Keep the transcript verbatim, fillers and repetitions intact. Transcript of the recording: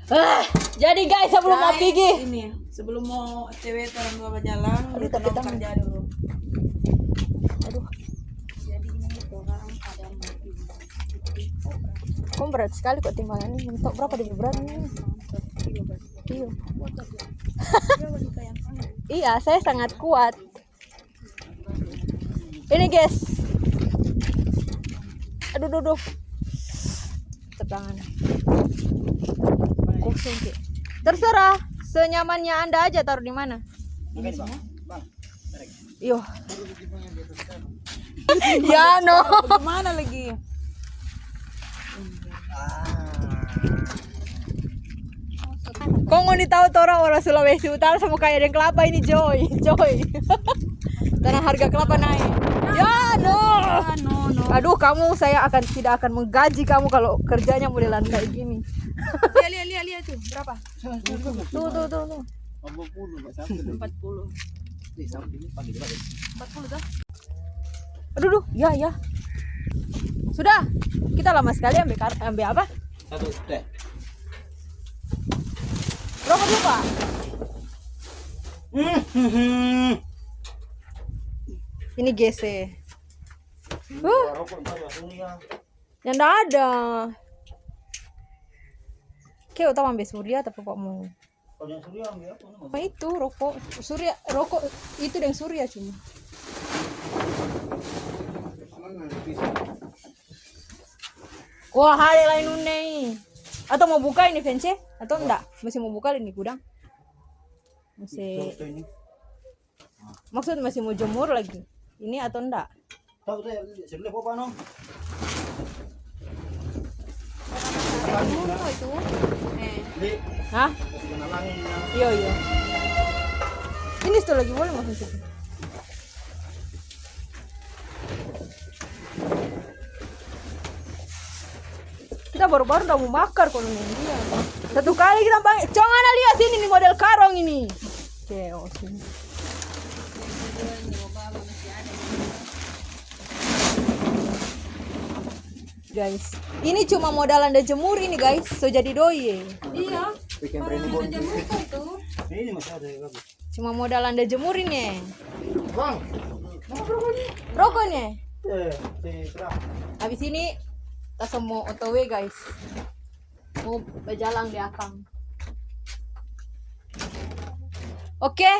Ah, jadi guys, sebelum mau pigi, ini sebelum mau cewek orang dua bajalang, aduh, tapi tangan kerja dulu. Aduh. Jadi ini orang ada. Kok berat sekali kok timbangan ini? Untuk berapa dia berat ini? Iya. Iya, saya sangat kuat. Ini guys. Aduh, duh, duh. Tetangan. Terserah, senyamannya Anda aja taruh di mana. Ini semua. Iyo. Ya no. Mana lagi? Kong ngoni tau torang orang Sulawesi Utara sama kaya deng kelapa ini, Joy. Joy. Karena harga kelapa naik. Ya no. Ah, no, no. Aduh, kamu, saya akan tidak akan menggaji kamu kalau kerjanya modelan kayak gini. Lia, lia, lia, lia tuh, berapa? Tuh, tuh, tuh, tuh. Empat puluh. Empat puluh tuh. Aduh, duh, ya, ya. Sudah, kita lama sekali ambil kar- ambil apa? Satu teh. Rokok juga. Ini G C. Huh, Rokok empat ya, Surya. Yang ndak ada. Oke, utama ambil Surya tapi kok mau. Kalau yang Surya ambil apa? Apa itu rokok? Surya, rokok itu deng Surya cuma. Wah, hale lai nunei. Atau mau buka ini Vence? Atau ndak? Masih mau buka ini gudang? Masih. Maksud masih mau jemur lagi. Ini atau ndak? Tahu saya sebelah apa no? Apa itu? Eh, Hah? Iya, iya. Ini satu lagi boleh masuk situ. Kita baru-baru udah mau bakar kalau ini dia. Satu kali kita pakai. Cong ana lia sini nih model karong ini. Ceo sini. Guys, ini cuma modal anda jemur ini guys, so jadi doi ye. Iya. Bikin Orang brand ada body. Jemur itu. Ini masih ada yang bagus. Cuma modal anda jemur ini. Bang. Rokok nih. Eh, si Tra. Habis ini kita semua O T W guys. Mau berjalan di akang. Oke,